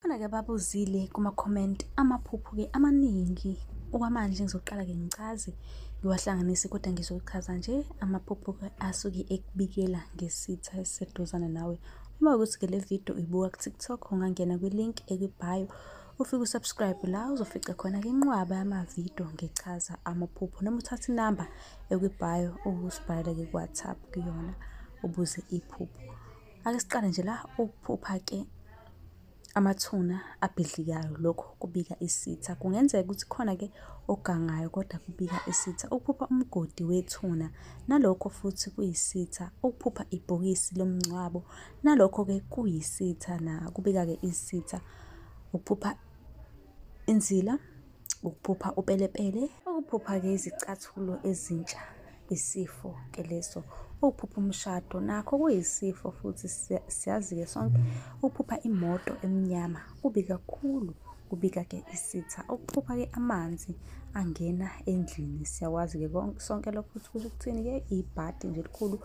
Khona-ke ababuzile kuma-comment amaphupho-ke amaningi. Okwamanje ngizoqala-ke ngichaze, ngiwahlanganise kodwa ngizochaza nje amaphupho-ke asuke ekubikela ngesitha esiseduzane nawe. Uma kuwukuthi-ke le video uyibuka ku-TikTok, ungangena kwi-link ekwi-bio, ufike u-subscribe la uzofica khona-ke inqwaba yamavidiyo ngichaza amaphupho. Noma uthathe inamba ekwi-bio usibhalele-ke ku-WhatsApp kuyona ubuze iphupho. Ake siqale nje la ukuphupha-ke amathuna abhidlikayo, lokho kubika isitha. Kungenzeka ukuthi khona-ke ogangayo kodwa kubika isitha. Ukuphupha umgodi wethuna, nalokho futhi kuyisitha. Ukuphupha ibhokisi lomngcwabo, nalokho-ke kuyisitha, kubika-ke isitha. Ukuphupha inzila, ukuphupha upelepele, ukuphupha-ke izicathulo ezintsha, isifo-ke leso. Ukuphupha umshado nakho kuyisifo futhi, siyazi-ke sonke. Ukuphupha imoto emnyama kubi kakhulu, kubika-ke isitha. Ukuphupha-ke amanzi angena endlini, siyakwazi-ke sonke lokho ukuthi kusho ukuthini-ke, ibhadi nje elikhulu.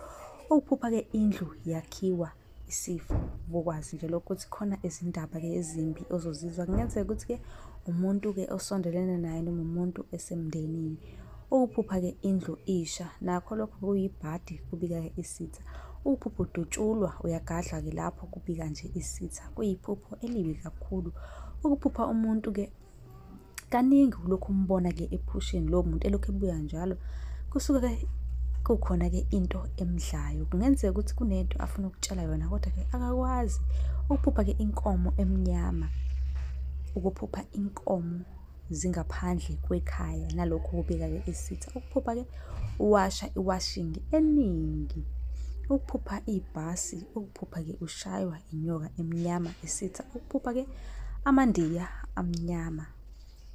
Ukuphupha-ke indlu yakhiwa, isifo. Ubokwazi nje lokho ukuthi khona izindaba-ke ezimbi ozozizwa. Kungenzeka ukuthi-ke umuntu-ke osondelene naye noma umuntu esemndenini. Ukuphupha-ke indlu isha, nakho lokho kuyibhadi, kubika-ke isitha. Ukuphupha udutshulwa, uyagadla-ke lapho, kubika nje isitha. Kuyiphupho elibi kakhulu. Ukuphupha umuntu-ke kaningi ulokhu umbona-ke ephusheni lowo muntu elokhu ebuya njalo, kusuke-ke kukhona-ke into emdlayo. Kungenzeka ukuthi kunento afuna ukutshela yona kodwa-ke akakwazi. Ukuphupha-ke inkomo emnyama, ukuphupha inkomo zingaphandle kwekhaya, nalokho kubika-ke isitha. Ukuphupha-ke uwasha iwashingi eningi, ukuphupha ibhasi, ukuphupha-ke ushaywa inyoka emnyama, isitha. Ukuphupha-ke amandiya amnyama,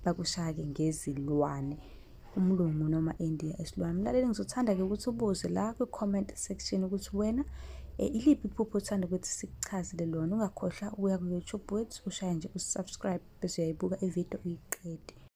bakushaya-ke ngezilwane, umlungu noma indiya esilwane. Mlaleli, ngizothanda-ke ukuthi ubuze la kwi-comment section ukuthi wena iliphi iphupho othanda ukuthi sikuchazele lona. Ungakhohlwa ukuya ku-YouTube wethu, ushaye nje u-subscribe bese uyayibuka ividiyo uyiqede.